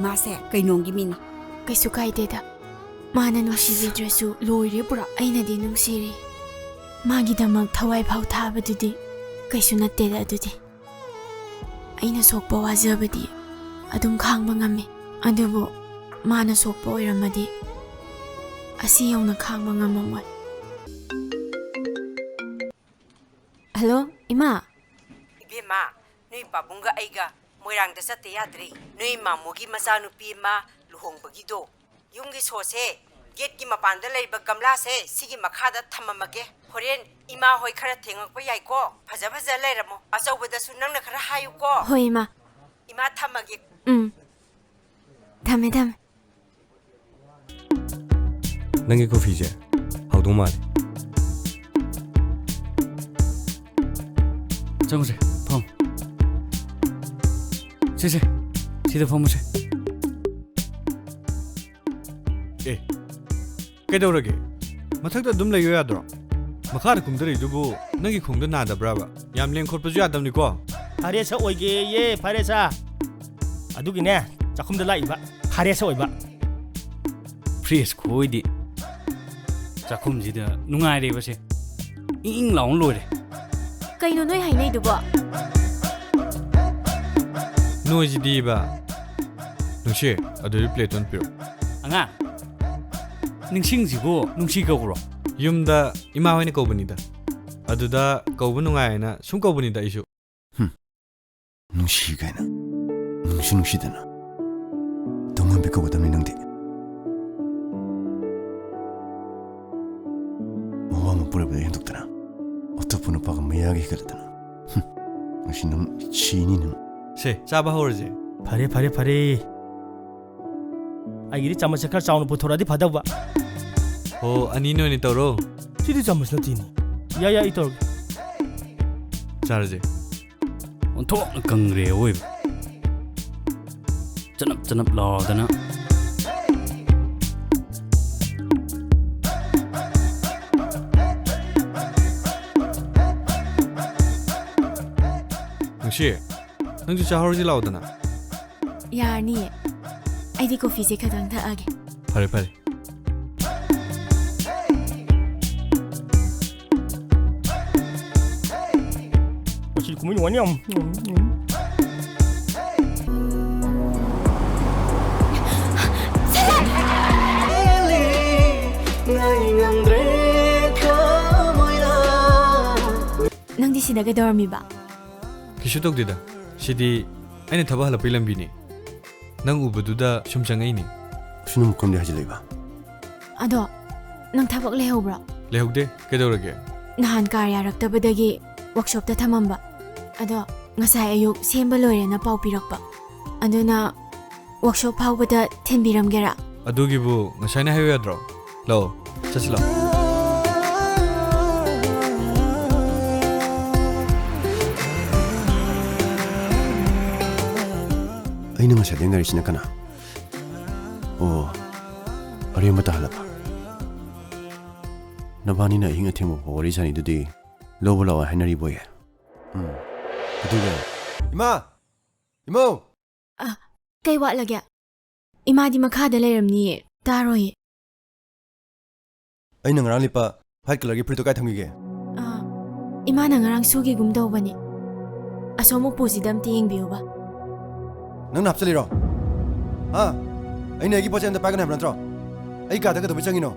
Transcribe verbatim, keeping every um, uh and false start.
ꯃꯥꯁꯦ ꯀꯩꯅꯣꯝꯒꯤ ꯃꯤꯅꯤ꯫ ꯀꯩꯁꯨ ꯀꯥꯏꯗꯦꯗ꯫ ꯃꯥꯅ ꯅꯨꯡꯁꯤꯕꯤꯗ꯭ꯔꯁꯨ ꯂꯣꯏꯔꯦ ꯄꯨꯔꯥ꯫ ꯑꯩꯅꯗꯤ ꯅꯨꯡꯁꯤꯔꯤ꯫ ꯃꯥꯒꯤꯗꯃꯛ ꯊꯋꯥꯏ ꯐꯥꯎ ꯊꯥꯕꯗꯨꯗꯤ ꯀꯩꯁꯨ ꯅꯠꯇꯦꯗ꯫ ꯑꯗꯨꯗꯤ ꯑꯩꯅ ꯁꯣꯛꯄ ꯋꯥꯖꯕꯗꯤ ꯑꯗꯨꯝ ꯈꯥꯡꯕ ꯉꯝꯃꯤ꯫ ꯑꯗꯨꯕꯨ ꯃꯥꯅ ꯁꯣꯛꯄ ꯑꯣꯏꯔꯝꯃꯗꯤ ꯑꯁꯤ ꯌꯧꯅ ꯈꯥꯡꯕ ꯉꯝꯃꯝꯃꯣꯏ꯫ ꯍꯜꯂꯣ, ꯏꯃꯥ꯫ ꯏꯕꯦꯝꯃ, ꯅꯣꯏ ꯄꯥꯕꯨꯡꯒ ꯑꯩꯒ ꯃꯣꯏꯔꯥꯡꯗ ꯆꯠꯇ ꯌꯥꯗ꯭ꯔꯦ꯫ ꯅꯣꯏ ꯃꯥꯃꯣꯒꯤ ꯃꯆꯥꯅꯨꯄꯤ ꯑꯃ ꯂꯨꯍꯣꯡꯕꯒꯤꯗꯣ꯫ ꯌꯨꯝꯒꯤ ꯁꯣꯁꯦ ꯒꯦꯠꯀꯤ ꯃꯄꯥꯟꯗ ꯂꯩꯕ ꯒꯝꯂꯥꯁꯦ ꯁꯤꯒꯤ ꯃꯈꯥꯗ ꯊꯝꯃꯝꯃꯒꯦ꯫ ꯍꯣꯔꯦꯟ ꯏꯃꯥ ꯍꯣꯏ ꯈꯔ ꯊꯦꯡꯉꯛꯄ ꯌꯥꯏꯀꯣ? ꯐꯖ ꯐꯖ ꯂꯩꯔꯝꯃꯣ꯫ ꯑꯆꯧꯕꯗꯁꯨ ꯅꯪꯅ ꯈꯔ ꯍꯥꯏꯌꯨꯀꯣ꯫ ꯍꯣꯏ, ꯏꯃꯥ꯫ ꯏꯃꯥ, ꯊꯝꯃꯒꯦ꯫ ꯎꯝ꯫ ꯊꯝꯃꯦ, ꯊꯝꯃꯦ꯫ ꯅꯪꯒꯤ ꯀꯣꯐꯤꯁꯦ ꯍꯥꯎꯗꯧ ꯃꯥꯜꯂꯦ꯫ ꯆꯪꯉꯨꯁꯦ, ꯐꯝ꯫ ꯁꯦ, ꯁꯦ, ꯁꯤꯗ ꯐꯝꯃꯨꯁꯦ꯫ ꯑꯦ, ꯀꯩꯗꯧꯔꯒꯦ? ꯃꯊꯛꯇ ꯑꯗꯨꯝ ꯂꯩꯌꯣ ꯌꯥꯗ꯭ꯔꯣ? ꯃꯈꯥꯗ ꯀꯨꯝꯊꯔꯛꯏꯗꯨꯕꯨ ꯅꯪꯒꯤ ꯈꯣꯡꯗ ꯅꯥꯗꯕ꯭ꯔꯕ? ꯌꯥꯝ ꯂꯦꯡ ꯈꯣꯠꯄꯁꯨ ꯌꯥꯗꯕꯅꯤꯀꯣ꯫ ꯐꯔꯦꯁ ꯑꯣꯏꯒꯦꯌꯦ, ꯐꯔꯦꯁ꯫ ꯑꯗꯨꯒꯤꯅꯦ, ꯆꯥꯛꯈꯨꯝꯗ ꯂꯥꯛꯏꯕ꯫ ꯐꯔꯦꯁ ꯑꯣꯏꯕ꯫ ꯐ꯭ꯔꯦꯁ ꯈꯨꯑꯣꯏꯗꯤ꯫ ꯆꯥꯛꯈꯨꯝꯁꯤꯗ ꯅꯨꯡꯉꯥꯏꯔꯦꯕꯁꯦ꯫ ꯏꯪ ꯏꯪ ꯂꯥꯎꯅ ꯂꯣꯏꯔꯦ꯫ ꯀꯩꯅꯣ ꯅꯣꯏ ꯍꯥꯏꯅꯩꯗꯨꯕꯣ? ꯅꯣꯏꯁꯤꯗꯤꯕ꯫ ꯅꯨꯡꯁꯤ, ꯑꯗꯨꯗꯤ ꯄ꯭ꯂꯦꯠꯇꯣ ꯑꯝ ꯄꯤꯔꯛꯑꯣ꯫ ꯑꯉꯥꯡ, ꯅꯤꯡꯁꯤꯡꯁꯤꯕꯨ ꯅꯨꯡꯁꯤ ꯀꯧꯕ꯭ꯔꯣ? ꯌꯨꯝꯗ ꯏꯃꯥ ꯍꯣꯏꯅ ꯀꯧꯕꯅꯤꯗ꯫ ꯑꯗꯨꯗ ꯀꯧꯕ ꯅꯨꯡꯉꯥꯏꯅ ꯁꯨꯝ ꯀꯧꯕꯅꯤꯗ ꯑꯩꯁꯨ꯫ ꯍꯨꯝ, ꯅꯨꯡꯁꯤ ꯀꯥꯏꯅ꯫ ꯅꯨꯡꯁꯨ ꯅꯨꯡꯁꯤꯗꯅ꯫ ꯇꯣꯉꯥꯟꯕꯤ ꯀꯧꯒꯗꯕꯅꯤ ꯅꯪꯗꯤ꯫ ꯃꯋꯥ ꯑꯃ ꯄꯨꯔꯛꯄꯗ ꯍꯦꯟꯗꯣꯛꯇꯅ꯫ ꯑꯇꯣꯞꯄ ꯅꯨꯄꯥꯒ ꯃꯌꯥꯒ ꯍꯦꯟꯒꯠꯂꯗꯅ꯫ ꯍꯨꯝ, ꯉꯁꯤ ꯅꯪ ꯁꯤꯅꯤ ꯅꯪ꯫ ꯁꯦ, ꯆꯥꯕ ꯍꯧꯔꯁꯦ꯫ ꯐꯔꯦ, ꯐꯔꯦ, ꯐꯔꯦ꯫ ꯑꯩꯒꯤꯗꯤ ꯆꯥꯃꯁꯁꯦ ꯈꯔ ꯆꯥꯎꯅ ꯄꯨꯊꯣꯔꯛꯑꯗꯤ ꯐꯗꯧꯕ꯫ ꯍꯣ, ꯑꯅꯤꯅ ꯑꯣꯏꯅ ꯇꯧꯔꯣ꯫ ꯁꯤꯗꯤ ꯆꯥꯃꯁ ꯅꯠꯇꯦꯅꯦ꯫ ꯌꯥꯏ, ꯌꯥꯏ, ꯑꯩ ꯇꯧꯔꯒꯦ꯫ ꯆꯥꯔꯁꯦ꯫ ꯑꯣꯟꯊꯣꯛꯅ ꯀꯪꯈ꯭ꯔꯦ ꯑꯋꯣꯏꯕ꯫ ꯆꯅꯞ ꯆꯅꯞ ꯂꯥꯎꯗꯅ꯫ ꯅꯨꯡꯁꯤ, ꯅꯪꯁꯨ ꯆꯥꯍꯧꯔꯁꯤ ꯂꯥꯎꯗꯅ꯫ ꯌꯥꯔꯅꯤꯌꯦ꯫ ꯑꯩꯗꯤ ꯀꯣꯐꯤꯁꯦ ꯈꯇꯪ ꯊꯛꯑꯒꯦ꯫ ꯐꯔꯦ, ꯐꯔꯦ꯫ ꯉꯁꯤ ꯀꯨꯝꯍꯩ ꯅꯨꯡꯉꯥꯏꯅꯤ ꯌꯥꯝ꯫ ꯅꯪꯗꯤ ꯁꯤꯗ ꯀꯩꯗꯧꯔꯝꯃꯤꯕ? ꯀꯩꯁꯨ ꯇꯧꯗꯦꯗ꯫ ꯁꯤꯗꯤ ꯑꯩꯅ ꯊꯕꯛ ꯍꯜꯂꯛꯄꯩ ꯂꯝꯕꯤꯅꯤ꯫ ꯅꯪ ꯎꯕꯗꯨꯗ ꯁꯨꯝ ꯆꯪꯉꯛꯏꯅꯤ꯫ ꯁꯤꯅ ꯃꯈꯣꯡꯗꯤ ꯍꯥꯏꯖꯤꯜꯂꯛꯏꯕ? ꯑꯗꯣ, ꯅꯪ ꯊꯕꯛ ꯂꯩꯍꯧꯕ꯭ꯔꯣ? ꯂꯩꯍꯧꯗꯦ꯫ ꯀꯩꯗꯧꯔꯒꯦ? ꯅꯍꯥꯟ ꯀꯥꯔ ꯌꯥꯔꯛꯇꯕꯗꯒꯤ ꯋꯥꯛꯁꯣꯞꯇ ꯊꯝꯃꯝꯕ꯫ ꯑꯗꯣ, ꯉꯁꯥꯏ ꯑꯌꯨꯛ ꯁꯦꯝꯕ ꯂꯣꯏꯔꯦꯅ ꯄꯥꯎ ꯄꯤꯔꯛꯄ꯫ ꯑꯗꯨꯅ ꯋꯥꯛꯁꯣꯞ ꯐꯥꯎꯕꯗ ꯊꯤꯟꯕꯤꯔꯝꯒꯦꯔꯥ? ꯑꯗꯨꯒꯤꯕꯨ ꯉꯁꯥꯏꯅ ꯍꯥꯏꯌꯨ ꯌꯥꯗ꯭ꯔꯣ? ꯂꯥꯛꯑꯣ, ꯆꯠꯁꯤ ꯂꯥꯛꯑꯣ꯫ ꯑꯩꯅ ꯉꯁꯥꯏꯗꯩ ꯉꯥꯏꯔꯤꯁꯤꯅ ꯀꯅꯥ? ꯑꯣ, ꯑꯔꯦꯝꯕ ꯇꯥꯍꯜꯂꯕ? ꯅꯕꯥꯅꯤꯅ ꯑꯍꯤꯡ ꯑꯊꯦꯡꯕ ꯐꯥꯎ ꯋꯥꯔꯤ ꯁꯥꯅꯩꯗꯨꯗꯤ ꯂꯧꯕ ꯂꯥꯛꯑꯣ ꯍꯥꯏꯅꯔꯤꯕꯣꯏꯌꯦ꯫ ꯎꯝ꯫ ꯑꯗꯨꯒ ꯏꯃꯥ! ꯏꯃꯧ! ꯑ, ꯀꯩ ꯋꯥꯠꯂꯒꯦ? ꯏꯃꯥꯗꯤ ꯃꯈꯥꯗ ꯂꯩꯔꯝꯅꯤꯌꯦ, ꯇꯥꯔꯣꯏꯌꯦ꯫ ꯑꯩꯅ ꯉꯔꯥꯡ ꯂꯤꯠꯄ white colourꯒꯤ ꯐꯨꯔꯤꯠꯇꯣ ꯀꯥꯏ ꯊꯝꯈꯤꯒꯦ? ꯑ, ꯏꯃꯥꯅ ꯉꯔꯥꯡ ꯁꯨꯈꯤꯒꯨꯝ ꯇꯧꯕꯅꯦ꯫ ꯑꯁꯣꯝ ꯎꯄꯨꯁꯤꯗ ꯑꯝꯇ ꯌꯦꯡꯕꯤꯌꯨꯕ꯫ ꯅꯪꯅ ꯍꯥꯞꯆꯜꯂꯤꯔꯣ? ꯍꯥ? ꯑꯩꯅ ꯑꯩꯒꯤ ꯄꯣꯠ ꯆꯩ ꯑꯝꯇ ꯄꯥꯏꯒꯅꯨ ꯍꯥꯏꯕ ꯅꯠꯇ꯭ꯔꯣ? ꯑꯩ ꯀꯥꯗ ꯀꯩꯗꯧꯕꯩ ꯆꯪꯉꯤꯅꯣ?